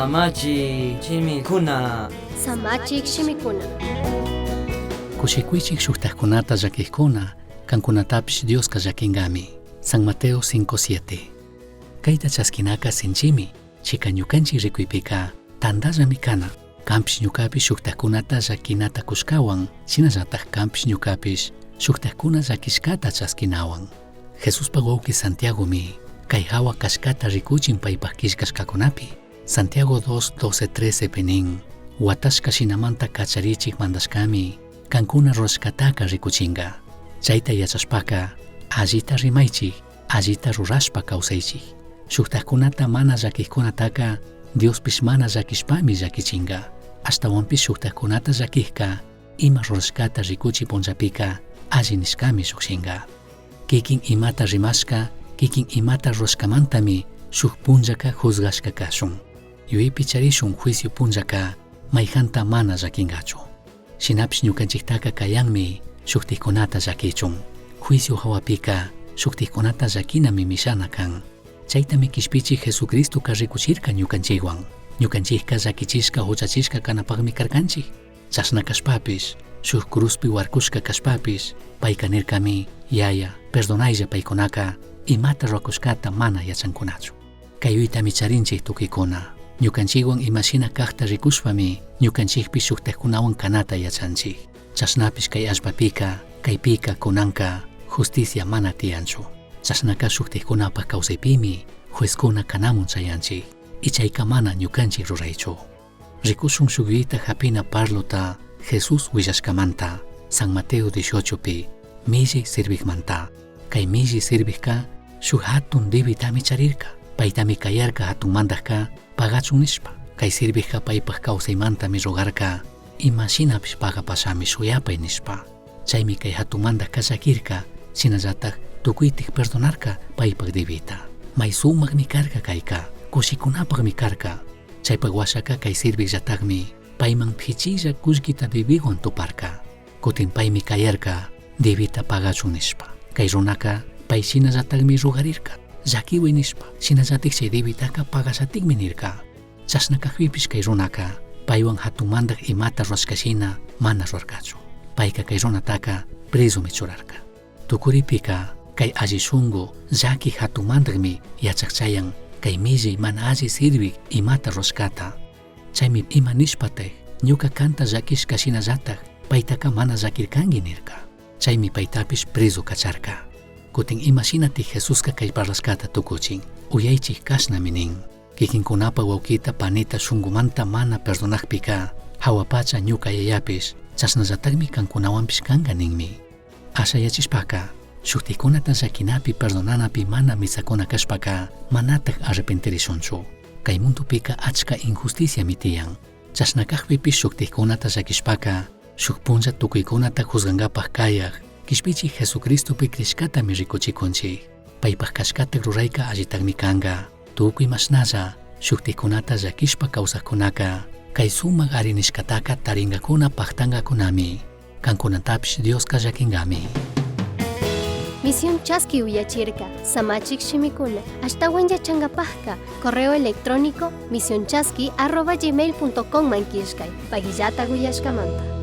Samachik shimikuna. Samachik shimikuna. Kushicuichij shujtajcunata llaquijcuna, cancunatapish Diosca llaquingami. San Mateo 5:7. Caita chasquinaca sinchimi, chica ñucanchij ricuipica tandallami cana. Canpish ñucapish shujtajcunata llaquinata cushcahuan, shinallataj canpish ñucapish shujtajcuna llaquishcata chasquinahuan. Jesuspaj huauqui Santiagomi cai jahua cashcata ricuchin paipaj quillcashcacunapi. Santiago 2, 12, 13 pi nin, Huatashca shinamanta cacharichij mandashcami cancuna rurashcataca ricuchinga. Chaita yachashpaca, allita rimaichij, allita rurashpa causaichij. Shujtajcunata mana llaquijcunataca Diospish mana llaquishpami llaquichinga. Ashtahuanpish shujtajcunata llaquijca ima rurashcata ricuchi punllapica alli nishcami llujshinga. Kikin imata rimashca, kikin imata rurashcamantami shuj punllaca juzgashca cashun. Yuyaipi charishun juicio punllaca maijanta mana llaquingachu. Shinapish ñucanchijtaca cayanmi shujtajcunata llaquichun. Juicio jahuapica shujtajcunata llaquinami mishana can. Chaitami quishpichij Jesucristoca ricuchirca ñucanchijhuan. Ñucanchijca llaquichishca juchachishca canapajmi carcanchij. Chashna cashpapish, shuj cruzpi huarcushca cashpapish, paica nircami, Yaya, perdonailla paicunaca imata ruracushcata mana yachancunachu. Cai yuyaitami charinchij tucuicuna. Ñucanchijhuan ima shina cajta ricushpami ñucanchijpish shujtajcunahuan canata yachanchij. Chashnapish cai allpapica, caipica cunanca justicia mana tiyanchu. Chashnaca shujtajcunapaj causaipimi juezcuna canamun chayanchij. Y chaica mana ñucanchij ruraichu. Ricushun shuj yuyaita japina parlota Jesús huillashcamanta, San Mateo 18 pi, millai sirvijmanta. Cai millai sirvijca shuj jatun dibitami charirca. Paitami cayarca jatun mandajca pagachun nishpa. Cai sirvijca paipaj causaimantami rogarca, ima shinapish pagapashami shuyapai nishpa. Chaimi cai jatun mandajca llaquirca, shinallataj tucuitaj perdonarca paipaj dibita. Mai sumajmi carca caica, cushicunapajmi carca. Chaipaj huashaca cai sirvijllatajmi paiman pichilla cullquita dibihuan tuparca. Cutin paimi cayarca dibita pagachun nishpa. Cai runaca pai shinallatajmi rogarirca, llaquihui nishpa, shinallataj chai dibitaca pagashatikmi nirca. Chashna cajpipish cai runaca paihuan jatun mandaj imata rurashca shina mana rurarcachu. Paica cai runataca prezumi churarca. Tucuripica cai alli shungu llaqui jatun mandajmi yachaj chayan cai millai mana alli sirvij imata rurashcata. Chaimi ima nishpataj ñuca canta llaquishca shinallataj paitaca mana llaquircangui nirca. Chaimi paitapish prezu cacharca. Cutin ima shinataj Jesusca cai parlashcata tucuchin? Uyaichij cashnami nin. Kikinkunapa wawqita panita shungumanta mana perdonajpica, jahua pacha ñuca Yayapish chashnallatajmi cancunahuanpish canga ninmi. Ashayachishpaca, shujtajcunata llaquinapi perdonanapi mana mitsacuna cashpaca manataj arrepentirishunchu. Cai mundopica achca injusticiami tiyan. Chashna cajpipish shujtajcunata llaquishpaca, shuj punlla tucuicunata juzgangapaj cayaj Quishpichij Jesucristopi crishcatami ricuchicunchij. Paipaj cashcata ruraica allitajmi canga. Tucui mashnalla shujtajcunata llaquishpa causajcunaca cai sumaj ari nishcataca taringacuna pajtangacunami. Cancunatapish Diosca llaquingami. Misión Chaski uyachirca, Samachik shimikuna, ashtahuan yachangapajka, correo electrónico misionchaski@gmail.com man killkay, pagillata uyashkamanta.